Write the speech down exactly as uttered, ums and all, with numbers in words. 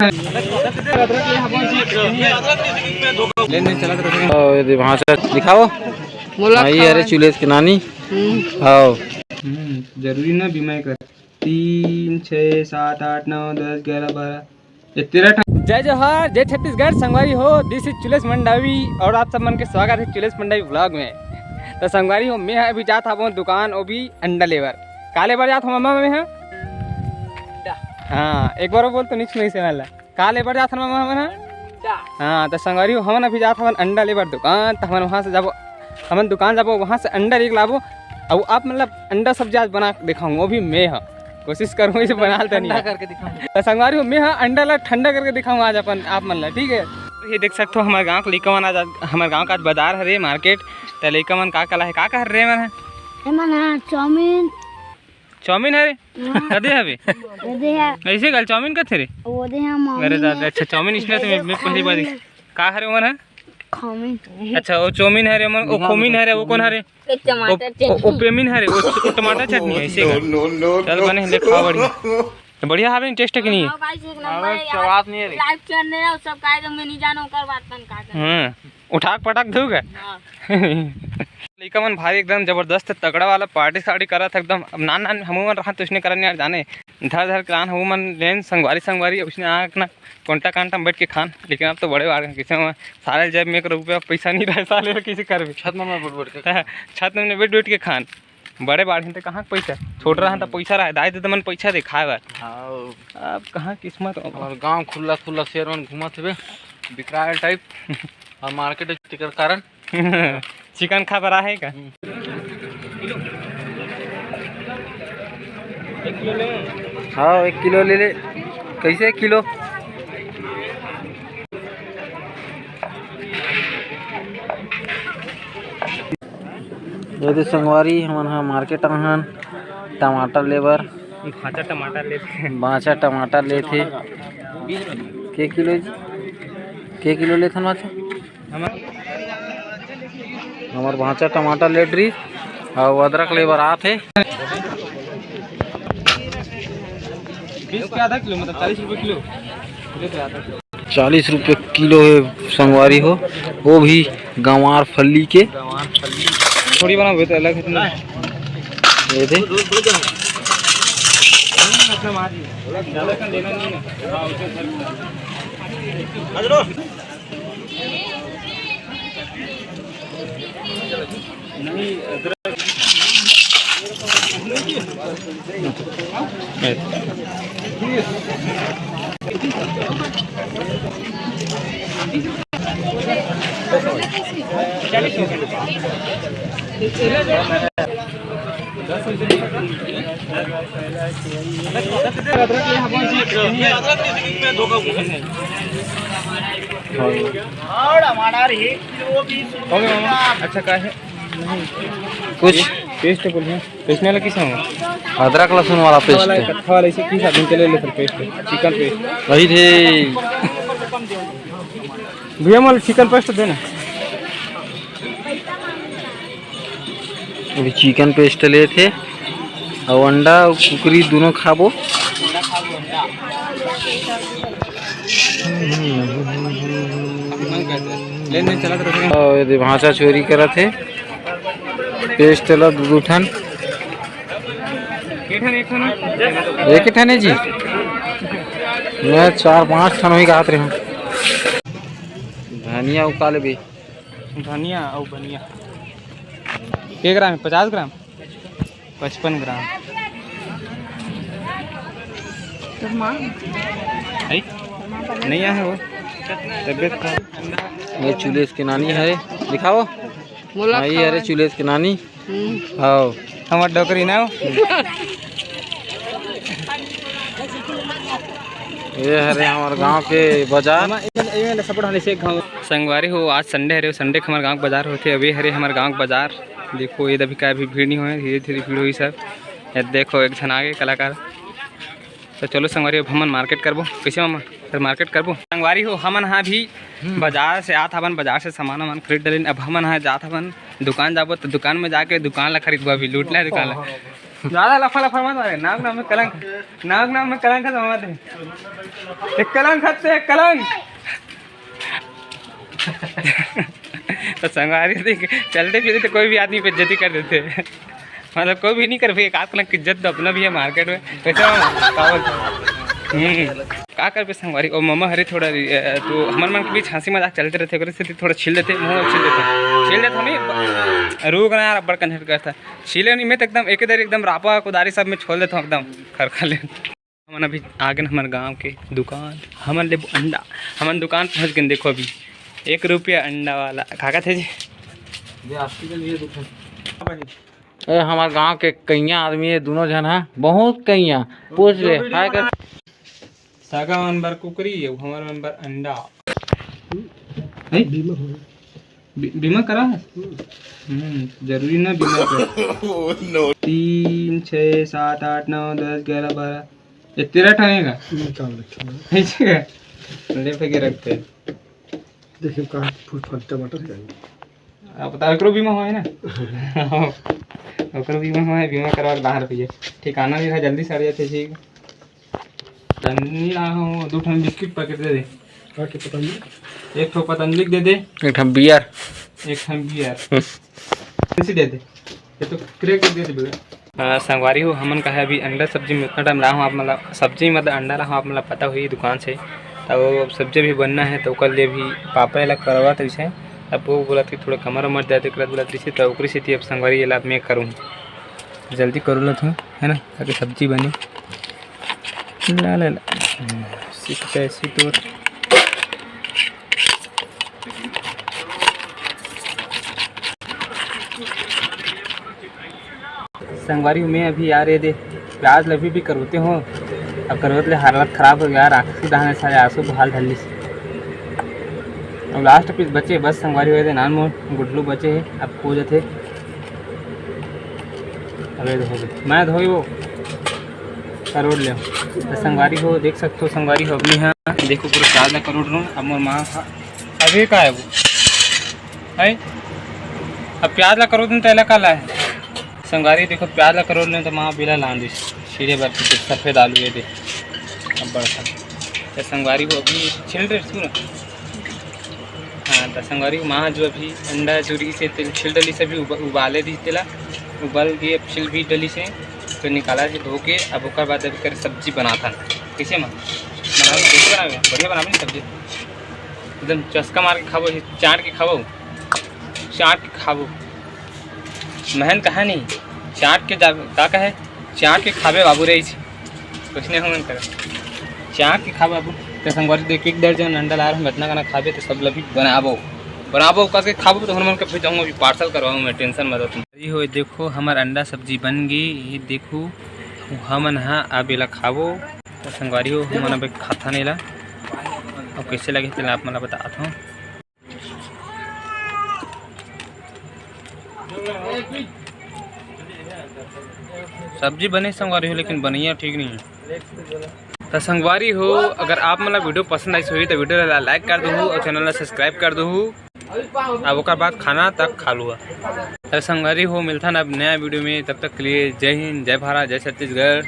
लेन देन चलत रहिथे। ओ, ये दे भांचा दिखाओ। मोला हाँ, ये खावा अरे है। चुलेस के नानी। हम्म। आओ। हम्म, जरूरी ना बीमा कर। तीन, छः, सात, आठ, नौ, दस, ग्यारह, बारह, ये तेरह ठा। जय जोहार, जय छत्तीसगढ़, संगवारी हो, this is चुलेस मंडावी और आप सब मन के स्वागत है चुलेस मंडावी vlog में। तो संगवारी हो, मैं अभी जात हवं दुकान, वो भी अंडा लेबर। का लेबर जात हवं मामा मैं? हाँ, एक बार वो बोल तो, नहीं सुनाई से वाला। का लेबर जात हन मामा हमन ह? हाँ, त संगवारी हो, हमन अभी जात हवन अंडा लेबर दुकान, त हमन वहाँ से जाबो, हमन दुकान जाबो, वहाँ से अंडा लेके लाबो। अउ आप मतलब अंडा सब्जी आज बना के दिखाऊँ, वो भी मैं ह कोशिश करूँ इसे बना लेता नहीं ठंडा है। करके दिखाऊँ। त संगवारी हो, मैं ह अंडा ला ठंडा करके दिखाऊँ आज अपन आप मन ला, ठीक है? तो ये देख सकते हो हमारे गाँव के लइका मन आज, हमारे गाँव का आज बाजार हरे मार्केट। त लइका मन का कला है, का कह रहे मन है? एमन ह चाउमीन। चाउमीन हरे? हाँ। कदे हवे? ओदे ह। ऐसे कल चाउमीन कथे रे? ओदे ह माउमीन अरे दादा, है। अच्छा चाउमीन इसने तो मैं, मैं पहली बार देख। का हरे ओमन ह? खाउमीन। अच्छा, वो चाउमीन हरे, ओमन, वो खोमीन हरे, वो कौन हरे? एक टमाटर वो, वो, वो चटनी। पेमीन हरे, वो, वो टमाटर चटनी है, ऐसे का। चल बने, ले खा बढ़िया। तो बढ़िया हवे, टेस्ट है कि नहीं? हाँ, guys, एक नंबर है यार। स्वाद नहीं है रे। Live channel है, सब guys, मैं नहीं जानू ओकर बात मन का कर। हाँ, उठाक पटाक धो का? हाँ। लइका मन भारी एकदम जबरदस्त तगड़ा वाला पार्टी सार्टी करत हे एकदम। अब नान नान हमू मन रहन तो उसने करन यार जाने, धर धर के लान हमू मन लेन संगवारी संगवारी, अब उसने आके ना कोंटा कांटा में बैठ के खान। लेकिन अब तो बड़े बाढ़ किसे में सारे जेब में एक रुपया पैसा नहीं रहे, साले कैसे करबे? छत में बैठ बैठ के। छत में बैठ बैठ के खान। बड़े बाढ़ तो कहाँ के पैसा, छोट रहन तो पैसा रहे, दाई दे मन पैसा दे खाए बर। हाँ। अब कहाँ किस्मत। और गांव खुला खुला शेर मन घूमत हवे, बिकराल type। और मार्केट टिकर कारण चिकन खा बर आहे का? हम्म। हाँ, एक किलो ले ले। कैसे एक किलो? ये दे संगवारी, हमन ह मार्केट आहन टमाटर लेबर। भांचा टमाटर लेथे। भांचा टमाटर लेथे। के किलो जी? के किलो लेथन भांचा? हमर हमर भांचा टमाटर लेट रही, अउ अदरक लेबर आत हे। बीस के आधा किलो, मतलब चालीस रुपये किलो। ले तो आधा किलो। चालीस रुपये किलो हे संगवारी हो, वो भी गंवार फली के। थोड़ी बनाओ, तो अलग है। ये दे। अपना मार लिया। ज़्यादा कम देना नहीं है। अच्छा, का है? कुछ पेस्ट बोलिए, पेस्ट वाला किस है? अदरक लहसुन वाला पेस्ट वाला है। कत्था वाला इसे किस आदमी के ले लेते पेस्ट, चिकन पेस्ट। वही थे। भैया, मोला चिकन पेस्ट देना। अभी चिकन पेस्ट लेथे, अउ अंडा अउ कुकरी दोनों खाबो। लेन देन चलत रहिथे। अउ ये दे भांचा चोरी करत हे, पेस्ट ला दू दू ठन। एक ठन हे जी, मैं चार पांच ठन वही कहत रहे हूँ। धनिया उका लेबे। धनिया अउ बनिया। के ग्राम है? पचास ग्राम? पचपन ग्राम। तो माँ है? नहीं आए वो। तबीयत खराब। ये चुलेस के नानी है, दिखाओ। हाँ, ये अरे चुलेस के नानी। हम्म। आओ। हमार डोकरी ना हो। ये हरे हमार गांव के बाजार। संगवारी हो, आज संडे हरे, संडे के हमार गांव के बाजार होथे। अभी हरे हमार गांव के बाजार। देखो, ये अभी का अभी भीड़ नहीं होए, धीरे-धीरे भीड़ होई सब। ये देखो, एक झन आगे कलाकार। तो चलो संगवारी, अब हमन मार्केट करबो। कैसे मामा? फिर मार्केट करबो। संगवारी हो, हमन हा भी हम्म। बाजार से आत हवन, बाजार से सामान वामान खरीद डलिन। अब हमन हा जात हवन दुकान जाबो, तो दुकान में जाके दुकान ला खरीदबो। अभी लूट ले दुकान ला। ज्यादा लफा लफा मत मारे, नाक नाम में कलंक, नाक नाम में कलंक है तो मत। एक कलंक हत्ते, एक कलंक। तो संगवारी देख, चलते फिरते कोई भी आदमी बेइज्जती कर देते। मतलब कोई भी नहीं कर भाई, एक आध कलंक इज्जत तो अपना भी है मार्केट में। वैसे हम का बोलते हैं? हम्म, का करबे संगवारी, ओ ममा हरे थोड़ा, अ, तो हमर मन के बीच हंसी मजाक चलते रहते, ओकरे सेती थोड़ा छील देते, मुंह छील देते, छील देते हमें। रुक ना यार, अब्बड़ कन झटका था। छीले नहीं, मैं तो एकदम एक दरी एकदम रापा कुदारी सब में छोल देता हूँ एकदम खरखा ले। हमन अभी आगे न हमर गांव के दुकान, हमन लेबो अंडा। हमन दुकान पहुंच गए, देखो अभी एक रुपया अंडा वाला। का कहत हे जी? ये आपकी के लिए दुकान। ए, हमार गांव के कइया आदमी है, दोनों झन है, बहुत कइया। पूछ ले, हाय कर। सगा मन बर कुकरी, अउ हमर मन बर अंडा। है? बीमा हो गया। बी-, बीमा करा है? हम्म। हम्म, जरूरी ना बीमा कर। Oh, no। तीन, छः, सात, आठ, नौ, दस, ग्यारह, बारह, ये तेरह ठन हे का? निकाल रखे हैं। ऐसे का? ले फेंके रखते हैं। देखिए कहाँ फूल फल टमाटर जाएंगे। अब बता, ओकरो बीमा होए ना? ओकरो बीमा होए, बीमा करवा के बाहर रहिए। ठिकाना भी है, जल्दी सड़ जाते जी। पतंजलि ला हूँ, दू ठन बिस्किट पैकेट दे दे। का के पतंजलि? एक ठो पतंजलि दे दे। एक ठन बियर। एक ठन बियर। हम्म। कैसे दे दे? ये तो क्रैक दे दे बेटा। हाँ, संगवारी हो, हमन का है अभी अंडा सब्जी में उतना टाइम रहा हूँ, आप मतलब सब्जी मतलब अंडा रहा हूँ, आप मतलब पता हुई दुकान से। तो अब सब्जी भी बनना है, तो ओकर लिए भी पापा ला करवा तो इसे। अब वो बोला कि थोड़ा कमर उमर दे दे, बोला तो इसे, तो ओकरी सेती अब संगवारी ये ला मैं करूँ, जल्दी करू ला थोड़ा, है ना, ताकि सब्जी बने। ला, ला, ला। सीख कैसी तोर। संगवारी हो, मैं अभी यार ये दे प्याज ल अभी भी करवते हो, अब करवत ले हालत खराब हो गया यार, आंखी दाहने सारे आंसू बहाल ढलनी से। अब लास्ट पीस बचे बस संगवारी हो, ये दे नान मोर गुडलू बचे है, अब खो जाते। अबे हो गए, मैं धोई वो करोड़ ले। तो संगवारी हो, देख सकते हो संगवारी हो, अपने यहाँ देखो पूरा प्याज ला करोड़ रहा हूँ। अब मोर माँ खा, अभी का है वो है, अब प्याज ला करोड़ दिन तो एला का ला है। संगवारी देखो, प्याज ला करोड़ दिन तो माँ बिला लान दिस, सीढ़े बर के सफेद आलू ये दे, अब बड़का। तो संगवारी हो, अभी छिल रहे सुन। हाँ, तो संगवारी हो, माँ जो अभी अंडा चूरी से तेल छिल डली से अभी उब-, उबाले दी तेला, उबल के अब छिल भी डली से, तो निकाला से धो के अब ओकर बाद अभी कर सब्जी बनाथन। कैसे माँ? बनावे, कैसे बनावे? बढ़िया बनावे ना सब्जी। एकदम चस्का मार के खाबो, चाट के खाबो, चाट के खाबो। महन कहा नहीं, चाट के जा, का कहे? चाट के खाबे बाबू रे। कुछ नहीं हो मन करे। चाट के खाबो बाबू। तो संगवारी देख, एक दर्जन अंडा ला रहा हूँ, इतना खाना खाबे तो सब लभी बनाबो, बनाबो करके खाबो तो हमन के फिर जाऊँगा अभी पार्सल करवाऊँ मैं, टेंशन मत लो तुम। ये हो देखो, हमार अंडा सब्जी बन गई। ये देखो, हमन हा अब एला खाबो। तो संगवारी हो, हमन अब खाथन एला, अब कैसे लगे तेला आप मन ला बतात हूँ। सब्जी बने संगवारी हो, लेकिन बनैया ठीक नहीं है। तो संगवारी हो, अगर आप मन ला वीडियो पसंद आइस होही तो वीडियो ला लाइक कर दहू और चैनल ला सब्सक्राइब कर दहू। अब ओकर बाद खाना तक खा लुआ। तो संगवारी हो, मिलथन अब नया वीडियो में, तब तक के लिए जय हिंद, जय भारत, जय छत्तीसगढ़।